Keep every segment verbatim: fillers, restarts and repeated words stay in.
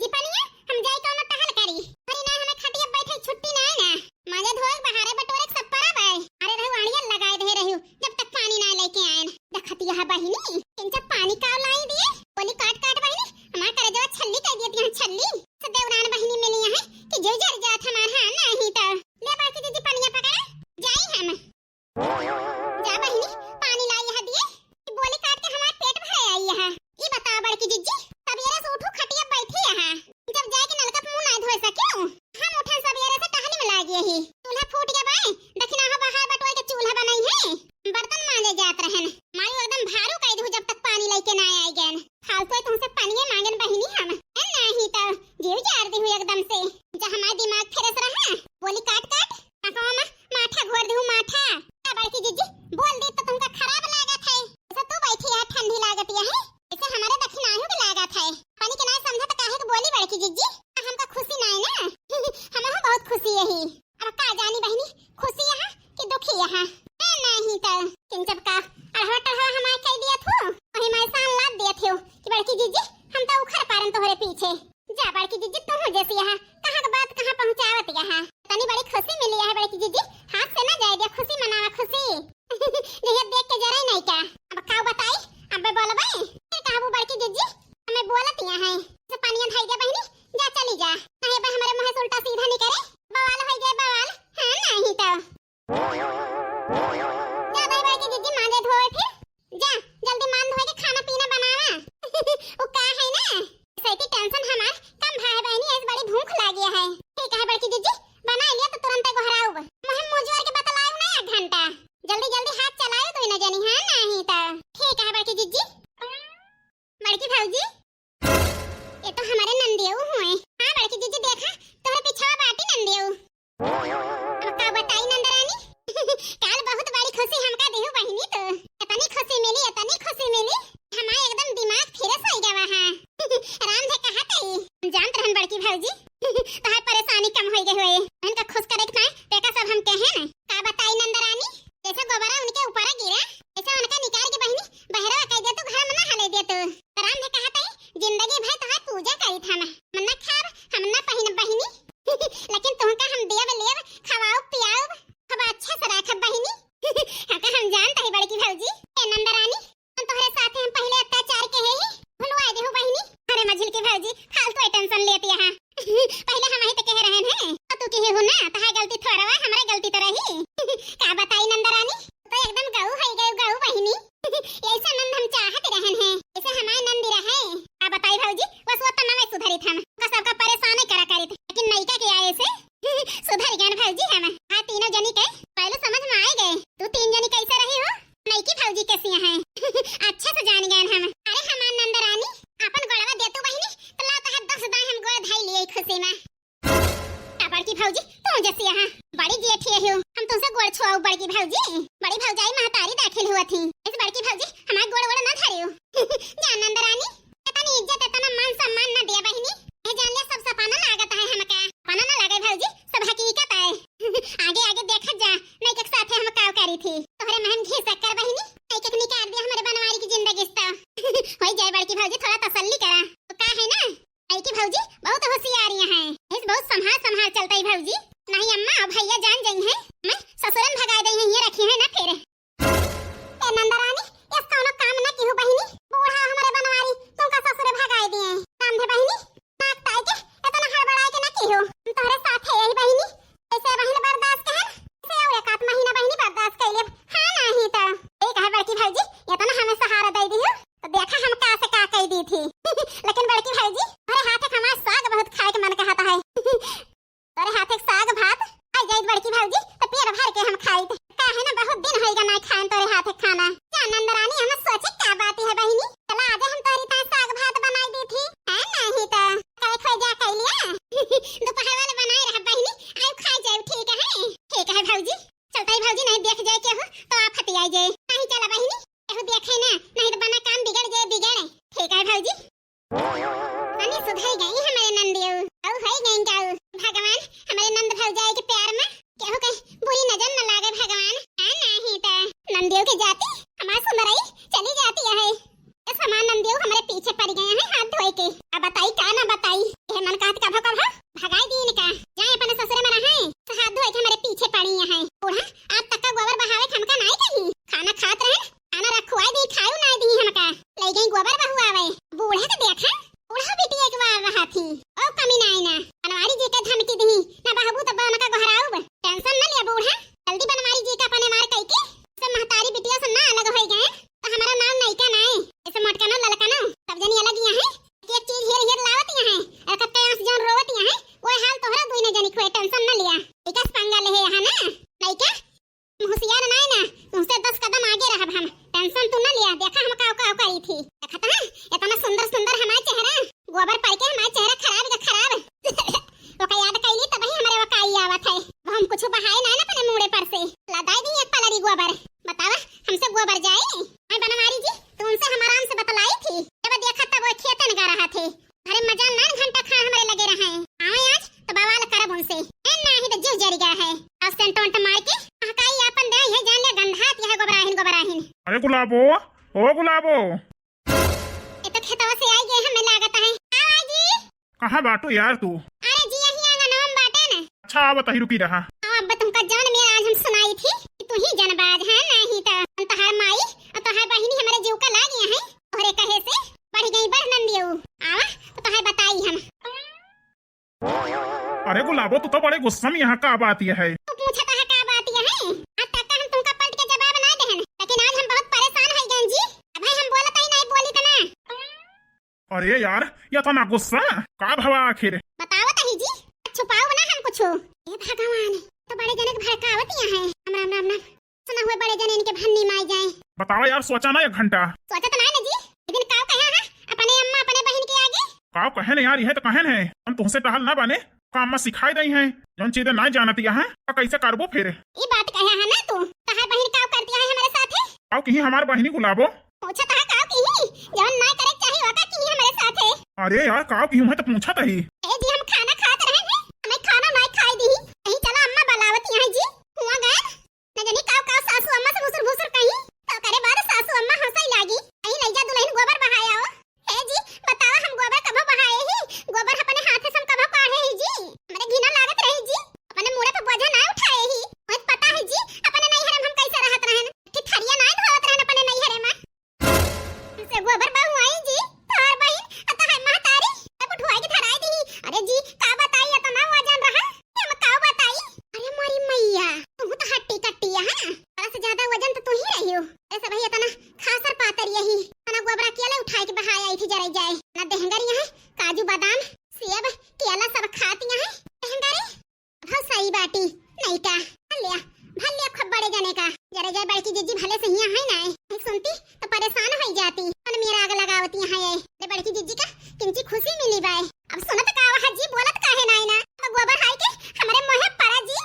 जी पनिया, हम जाई कौनो टहल करी। अरे ना, हमें खटिया बैठे छुट्टी ना है ना। माजे धोए, बहारे बटोरे सब परब है। अरे रहू आड़िया लगाए दे रहू, जब तक पानी ना लेके आएन। दखतिया है बहिनी, इनसे पानी का लाई दिए। बोली काट काट बहिनी, हमार करेजवा छल्ली कर दिए, छल्ली। सब देवरान बहिनी मिली है कि जो जर जात हमार, हाँ, नहीं तो। ले बड़की दीदी पनिया पकड़ा, जाई हम। जा बहिनी, पानी लाई यहाँ दिए। ई बोली काट के हमार पेट भरे आई यहाँ। ई बताओ बड़की जिज्जी, सबेरे से उठू खटिया बैठी यहाँ। जब जाए के नलका पे मुंह ना धोए सके, हम उठन सबेरे से टहनी में लागी ही। चूल्हा फूट गया बाय, दखिना हो बाहर बटोर के चूल्हा बनाई है। बर्तन मांजे जात रहन, मारू एकदम भारू कह दू जब तक पानी लेके ना आए गए। फालतू तुमसे पानी मांगन बहिनी हम, ए, नहीं तो जीव जार दी हुई एकदम से। जा हमार दिमाग फ्रेश रहा, बोली काट काट। आंखवा में माठा घोर देहू, माठा। का बड़की जिज्जी, बोल दी तो तुमका खराब लागत है। ऐसे तू बैठी है, ठंडी लागत है, ऐसे हमारे दखिनाहू के लागत है। पानी के ना समझा तो काहे के बोली बड़की जिज्जी? आ, हमका खुशी ना है ना। हम बहुत खुशी यही। अब का जानी बहिनी, खुशी यहाँ कि दुखी यहाँ? ए, नहीं तो किंचब का अढ़वा टढ़वा हमारे कह दिया थू, वही मैं सान लाद दिया थू कि बड़की जिज्जी, हम तो उखर पारन तोहरे पीछे। जा बड़की जिज्जी, तू जैसी यहाँ कहाँ के बात कहाँ पहुँचावत यहाँ। तनी बड़ी खुशी मिली है बड़की जिज्जी, हाथ से ना जाए दिया, खुशी मनावा खुशी। जहिया देख के जरा ही नहीं का। अब का बताई, अब बोलबे फिर कहबू बड़की जिज्जी हमें बोलत यहाँ है। से पानिया धई दे बहिनी, जा चली जा, नहीं बे हमारे मुँह से उल्टा सीधा नहीं करे, बवाल हो गए बवाल। हाँ नहीं तो जा भाई बड़की जिज्जी मांजे धोए फिर। जा, जल्दी मान धोए के खाना पीना बनावा। उ का है ना, सैती टेंशन हमार कम भा है बहिनी, ऐसे बड़ी भूख लागी है। ठीक है बड़की जिज्जी, बना लिया तो तुरंत गोहराउब। मुहे मुँह जोर के बतलायु ना एक घंटा। जल्दी जल्दी हाथ चलायु तू न जनी, हाँ नहीं तो। ठीक है बड़की जिज्जी। बड़की भौजी, ये तो हमारे नंदियो हुए। हाँ बड़की जिज्जी, देखा तोहरे पिछवा बाटी नंदियो। अब का बताई नंदरानी, काल बहुत बड़ी खुशी हमका देहु बहिनी तो। इतनी खुशी मिली, इतनी खुशी मिली, हमारे एकदम दिमाग फ्रेश हो गया वहाँ। राम धे कहा तई, हम जानत रहन बड़की भौजी, तोहार परेशानी कम हो गई हुए। इनका खुश करे के ना, तेका सब हम कहे ना। का बताई नंदरानी, जैसे गोबरा उनके ऊपर गिरा, ऐसे उनका निकाल के बहिनी बहरवा कह दे तू, घर में ना हले दे तू। तो राम धे कहा तई, जिंदगी भर तोहार पूजा करी था मैं, हम ना खाब, हम ना पहिन बहिनी, लेकिन तुमका हम देब लेब, खवाउब पियाउब, खूब अच्छा से राखब बहिनी। हाँ, का हम जानत ही बड़की भौजी। ए नंदरानी, हम तोहरे साथे हम पहिले अत्याचार के ही भुलवा देहु बहिनी। अरे मझिल की भौजी, फालतू टेंशन लेती है। पहिले हम ही तो कह रहे हैं, तो तू कहे हो ना, तहार गलती थोड़ा बा, हमारे गलती तो रही। का बताई नंदरानी, तो एकदम गऊ है, गऊ, गऊ बहिनी। ऐसे नंद हम चाहत रहन हैं, ऐसे हमारे नंद रहे। का बताई भौजी, बस वो तनवे सुधरी था, का सबका परेशान करा करी था, लेकिन नैका के आए से सुधर गए भौजी हम। हाँ, तीनों जनी के पहले समझ में आए गए। तू तीन जनी कैसे रही हो? नैकी भौजी कैसी हैं? अच्छा से जान गए हम। अरे हमार नंदरानी, अपन गोड़वा दे तू बहिनी, तो ला तोहर दस दाएं हम गोड़ धाई लिए खुशी में। का बड़की भौजी, तू जैसी यहाँ बड़ी जेठी हो, हम तुमसे गोड़ छुआऊ बड़की भौजी। बड़ी भौजाई महतारी दाखिल हुआ थी, इस बड़की भौजी हमार गोड़ वोड़ ना धरियो। जा नंदरानी, इतनी इज्जत, इतना मान सम्मान ना दिया बहिनी। ए जान ले, सब सपना लागत है हमका। सपना ना लागे भौजी, सब हकीकत है। आगे आगे देखत जा, नैका के साथे हम काव करी थी। तोहरे महम घी शक्कर बहिनी, नैका के निकाल दिया हमारे बनवारी की जिंदगी से तो। होई जाए बड़की भौजी, थोड़ा तसल्ली करा। तो का है ना, नैकी भौजी बहुत होशियार हैं, इस बहुत संभाल संभाल चलता है भौजी, नहीं अम्मा और भैया जान जाई हैं, मैं ससुरन भगाए दई हैं, ये रखी है ना फिर। ए नंदरानी, इस कौनो काम न किहु बहिनी, बूढ़ा हमारे बनवारी, तुमका ससुरे भगाए दिए। राम धे बहिनी, नाक ताई के इतना हड़बड़ाए के न किहु, हम तोहरे साथ है यही बहिनी, ऐसे बहिन बर्दाश्त के हम, ऐसे और एक आध महीना बहिनी बर्दाश्त कर लेब। हाँ नहीं तो, ए कहे बड़की भौजी, इतना हमें सहारा दे दिहु, तो देखा हम का से का कह दी थी। लेकिन बड़की भौजी, तोहरे हाथ के हमार साग बहुत खाए के मन कहता है। तोरे हाथे के साग भात आ जाइत बड़की भौजी, तो पेट भर के हम खाइत। काहे ना बहुत दिन होइगा ना खाएन तोरे हाथे के खाना। जा नंदरानी, हम सोचे का बात है बहिनी, चला आज हम तोहरी ताई साग भात बनाई दी थी, है नहीं तो काहे खोए जा कैलिया। दोपहर वाले बनाए रहा बहिनी, आयु खाए जाए, ठीक है? ठीक है भौजी, चलता ही भौजी, नहीं देख जाए केहू तो आफत आई जाए। नहीं चला बहिनी, केहू देखे ना, नहीं तो बना काम बिगड़ जाए, बिगड़े। ठीक है भौजी। तनी सुधर गई हमारे नंदियो। औ होई गई जाऊ। भगवान, हमारे नंद भौजाई के प्यार में केहू के बुरी नजर न लागे भगवान। हाँ, नहीं तो नंदियो के जाती हमार सुंदरई चली जाती है। इस हमार नंदियो हमारे पीछे पड़ गए हैं हाथ धोए के। अब बताई का ना बताई, ये मन कहत कभो कभो भगाई दीन का, जाए अपने ससुरे में रहे। हाथ धोए के हमरे पीछे पड़ी हैं। बूढ़ा, आज तक का गोबर बहावे के हमका नाई कही। खाना खात रहे, खाना रखवाई दी, खायू नाई दी हमका। लई गई गोबर बहवावे। बूढ़ा के देखा, बूढ़ा बिटिया एक बार रहा थी। ओ कमी नाई ना, बनवारी जी के धमकी दी, ना बहबू तब उनका गोहराउब। टेंशन न लिया बूढ़ा, जल्दी बनवारी जी का अपने मार कई के, सब महतारी बिटिया से ना अलग होई गए, तो हमारा नाम नइका नाई, ऐसे मोटका ना ललका ना, सब जनी अलग यहाँ है। एक एक चीज हेर हेर लावत यहाँ है, और कत्ते आंस जौन रोवत यहाँ है, वो हाल तोहरा दुई न जनी खोए, टेंशन न लिया। इकस पंगा ले है यहाँ ना, नइका, होशियार नाई ना, तुमसे दस कदम आगे रहब हम, टेंशन तू न लिया। देखा हम काव काव करी थी, देखत है इतना सुंदर सुंदर हमार चेहरा, गोबर पाई के हमार चेहरा खराब का खराब। ओका याद कैली तब ही हमरे वकाई आवत है। अब हम कुछ बहाए ना ना अपने मुड़े पर से, लदाई दी एक पलरी गोबर। बतावा, हमसे गोबर जाए? मैं बनवारी जी, तुमसे हम आराम से बतलाई थी, जब देखा तब वो खेतन गा रहा थे। अरे मजा ना घंटा खा हमरे लगे रहे। आवे आज तो बवाल करब उनसे। ए नाही तो जीव जरी गया है। अब सेंट वेंट मार के हकाई आपन दे, ये जान ले गंधात यह गोबराहिन गोबराहिन। अरे गुलाबो, ओ गुलाबो। ये तो खेतवा से आई गए हमें लागत है। आओ आई जी। कहाँ बाटू यार तू? अरे जी यही आंगनवा में बाटे न। अच्छा आवा तही रुकी रहा। आओ अब तुमका जौन मेरा आज हम सुनाई थी कि तू ही जनबाज है, नहीं तो हम तोहार माई और तोहार बहिनी हमारे जीव का लाग गया है। तोहरे कहे से बढ़ गई बढ़ नंदियो। आवा तो तोहे बताई हम। अरे गुलाबो, तू तो बड़े गुस्सा में यहाँ का बात यह है? तू पूछत है का बात यह है? आज तक हम तुमका पलट के जवाब ना देहन, लेकिन आज हम बहुत परेशान हो गए जी। अब हम बोलत ही नहीं बोली तना। अरे यार, ये तो ना गुस्सा का भवा आखिर? बताओ तही जी, छुपाओ ना हम कुछ। ए भगवान, तो बड़े जने के भड़कावत यहाँ है। राम राम राम राम। सुना हुए बड़े जने इनके भन्नी माई जाए। बतावा यार, सोचा ना एक घंटा। सोचा तो ना ना जी, लेकिन काव कहा है अपने अम्मा अपने बहिन के आगे? काव कहेन यार, यह तो कहेन है, हम तुमसे टहल ना बने, काम में सिखाई दई हैं, जौन चीजें ना जानत यहाँ, तो कैसे करबो फिर? ई बात कहा है ना तू, तहार बहिन काव करती है हमारे साथे? काव कही हमार बहिनी गुलाबो? पूछत है काव कही, जौन ना करे चाही ओका कही हमारे साथे। अरे यार, काव कही, मैं तो पूछत ही। ए जी, हम खाना खात रहे हैं, हमें खाना ना खाई दी, कहीं चला अम्मा बलावत यहाँ जी, हुआ गए। न जानी काव काव सासू अम्मा से भुसुर भुसुर कही, तो करे बाद सासू अम्मा हंसई लागी। कहीं लई जा दुल्हन गोबर बहाया हो। हे जी, बतावा हम गोबर कबो बहाए ही? गोबर अपने हाथे से हम कबो काढ़े ही जी? हमरे घिना लागत रही जी। अपने मुड़े पे बोझा ना उठाए ही। मुझे पता है जी, अपने नैहरे में हम कैसे रहत रहन। कि थरिया ना धोवत रहन अपने नैहरे में। से गोबर बहुआई जी, तोहर बहिन, आ तोहर महतारी, सब उठवाई के धराई दी। अरे जी, का बताई, इतना वजन रहा, हम का बताई? अरे मोरी मैया, तू तो हट्टी कट्टी है, हाँ? तोरा से ज्यादा वजन तो तू ही रही हो। ऐसे भाई इतना खासर पातर यही, इतना गोबरा केला उठाई के बहाया आई थी जराई जाए, ना देहंगर यहाँ, काजू बादाम, सेब, केला सब खाती यहाँ, देहंगरे। भव सही बाटी, नहीं का। भल लिया, भल लिया खूब बड़े जने का। जरा जाए बड़की जिज्जी भले से हियाँ है ना, एक सुनती तो परेशान हो जाती। मन मेरा आग लगावती यहाँ ये। अरे बड़की जिज्जी का किंची खुशी मिली बाय। अब सुनत का वहाँ जी बोलत का है ना, ना। तो गोबर हाई के हमरे मुँहे पड़ा जी।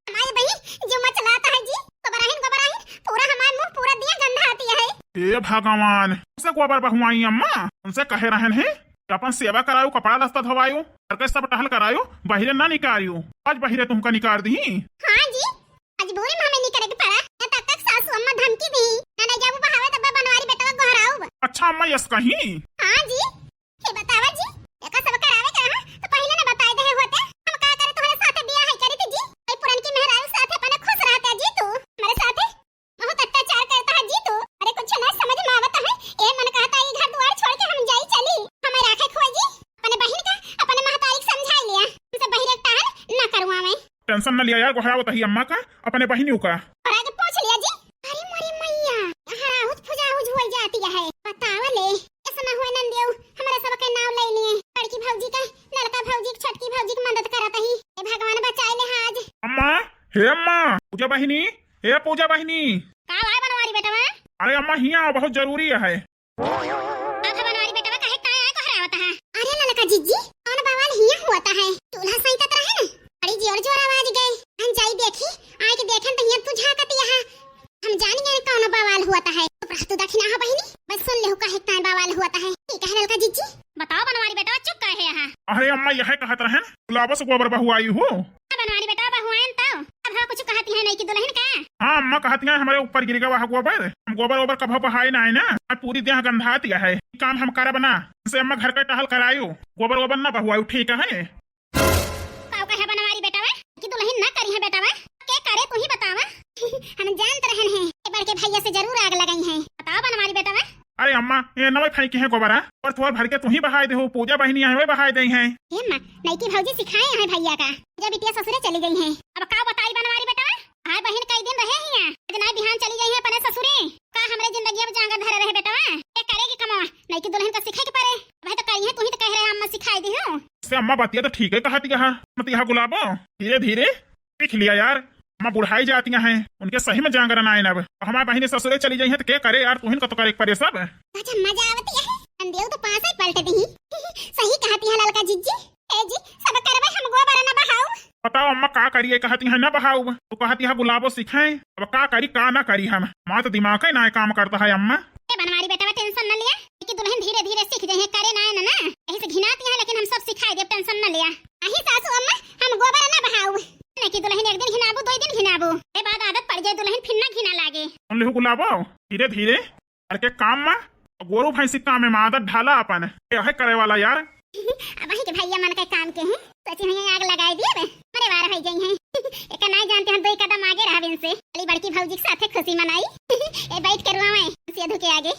हमारे बही जो मचलाता है जी। गोबराहिन, गोबराहिन, पूरा हमारे मुँह पूरा दिया गंधा आती है। हे भगवान, उनसे गोबर बहुआई अम्मा, उनसे कहे रहन है कि अपन सेवा करायो, कपड़ा लत्ता धोवायो, घर के सब टहल करायो, बहिरे ना निकारियो। आज बहिरे तुमका निकार दी। हाँ जी, मजबूरी में हमें निकरे के पड़ा। यहाँ तक, तक सासू अम्मा धमकी दी, ना, ना जाबू बहावे तब बनवारी बेटवा गोहराउब। अच्छा अम्मा, यस कहीं? हाँ जी, ये बतावा जी, एका सब करावे के रहा तो पहले ना बताए दे होते। हम का करे तुम्हारे साथे बियाह है करी थी जी, कोई पुरनकी मेहरारू साथे अपने खुश रहते जी तू, हमारे साथे बहुत अत्याचार करता है जी तू। अरे कुछ ना समझ में आवत है। ए मन कहता है ये घर द्वार छोड़ के हम जाई चली। हमें राखे खोए जी। अपने बहिन का, अपने महतारी के समझाई लिया। हमसे बहिरे के टहल ना करुआ मैं। टेंशन न लिया यार, गोहरावत ही अम्मा का, अपने बहिनियों का। और आगे पूछ लिया जी। अरे मोरी मैया, हराहुज फुजाहुज हो जाती है। बतावा ले, ऐसा ना हुए नंदेव, हमारे सब के नाव ले लिए। बड़की भौजी का, लड़का भौजी के, छोटकी भौजी के मदद करत ही। ए भगवान बचाए ले आज। अम्मा, हे अम्मा, पूजा बहिनी, हे पूजा बहिनी। का भाई बनवारी बेटवा? अरे अम्मा, हिया आओ, बहुत जरूरी है। आधा बनवारी बेटवा काहे ताए आए गोहरावत है? अरे ललका जिज्जी, कौन बवाल हिया हुआ है? चूल्हा सैतत रहे न, बड़ी जोर जोर आवाज गए। हम जाई देखी, आए के देखन तो हिया तू झाकत यहाँ। हम जान गए कौन बवाल हुआ है। चुप रह तू दखिना हो बहिनी, बस सुन लेहु काहे ताए बवाल हुआ है। ठीक है ललका जिज्जी। बताओ बनवारी बेटवा चुप काहे है यहाँ? अरे अम्मा यह कहत रहन, गुलाबो से गोबर बहुआई हो। बनवारी बेटवा बहुआयन तो अब हाँ, कुछ कहती है नइकी दुलहिन का? हाँ अम्मा, कहती है हमरे ऊपर गिर गवा है गोबर, हम गोबर ओबर कभो बहाए नाहीं ना, अब पूरी देह गंधात गया है, ई काम हम करब ना। से अम्मा घर का टहल करायो, गोबर ओबर ना बहवायो, ठीक है? काउ कहे बनवारी बेटवा कि दुलहिन ना करिहैं बेटवा? के करे तू ही बतावा। हम जानत रहन हैं कि बड़के भइया से जरूर आग लगइहैं। बतावा बनवारी बेटवा। अरे अम्मा, ये नवै फेंकी हैं गोबरा, और थोर भर के तू ही बहाए देहू, पूजा बहिनी आए, वै बहाए देइहैं। हे अम्मा, नइकी भौजी सिखाए हैं भइया का, जब बिटिया ससुरे चली गई हैं। अब काउ बताई बनवारी बेटवा, आए बहिन कई दिन रहे हियाँ, आज नाहीं बिहान चली गई हैं अपने ससुरे। का हमरे जिंदगी अब जांगर धरे रहे बेटवा? के करे के कमवा, नइकी दुलहिन का सिखाए के परे। अब है तो करिहैं, तू ही तो कहे रहे अम्मा सिखाए दिहू। से अम्मा बतिया तो ठीक है कहती है, मत यहाँ गुलाबो, धीरे धीरे सीख लिया यार। अम्मा बुढ़ाई जाती हैं, उनके सही में जांगर नाहीं अब। हमार बहिनी ससुरे चली जाइहैं तो के करे यार, तू ही का तो करे के परे सब। अच्छा मजा आवती है, अंदेव तो पाँच ही पलट दी। सही कहती है ललका जिज्जी। ए जी, सब करबे हम गोबर न बहाऊ। बताओ अम्मा का करिए, कहती हैं न बहाऊ, तू कहती है गुलाबो सिखाए, अब का करी का ना करी हम, हमार तो दिमाग ही नाहीं काम करता है अम्मा। ए बनवारी बेटवा tension न लिया, कि दुलहिन धीरे धीरे सीख जाइहैं, करे नाहीं ना, ना, यही से घिनाती हैं, लेकिन हम सब सिखाए देब, tension न लिया। अही सासू अम्मा, हम गोबर ना बहाऊ। नइकी दुलहिन एक दिन घिनाबू, दो दिन घिनाबू, ए बाद आदत पड़ जाए, दुलहिन फिर ना घिना लागे। सुन लिहू गुलाबो, धीरे धीरे करके काम में, गोरू भैंसी काम में आदत ढाला अपन, यह करे वाला यार। अब वही के भइया मन के काम के हैं, सोची हुई आग लगाए दिए बे, मरे वार हो जाइहैं। एक नाहीं जानते हम दो कदम आगे रहब इनसे, खाली बड़की भौजी के साथे खुशी मनाई। ए बैठ के रुआवे, सिया धो के आगे।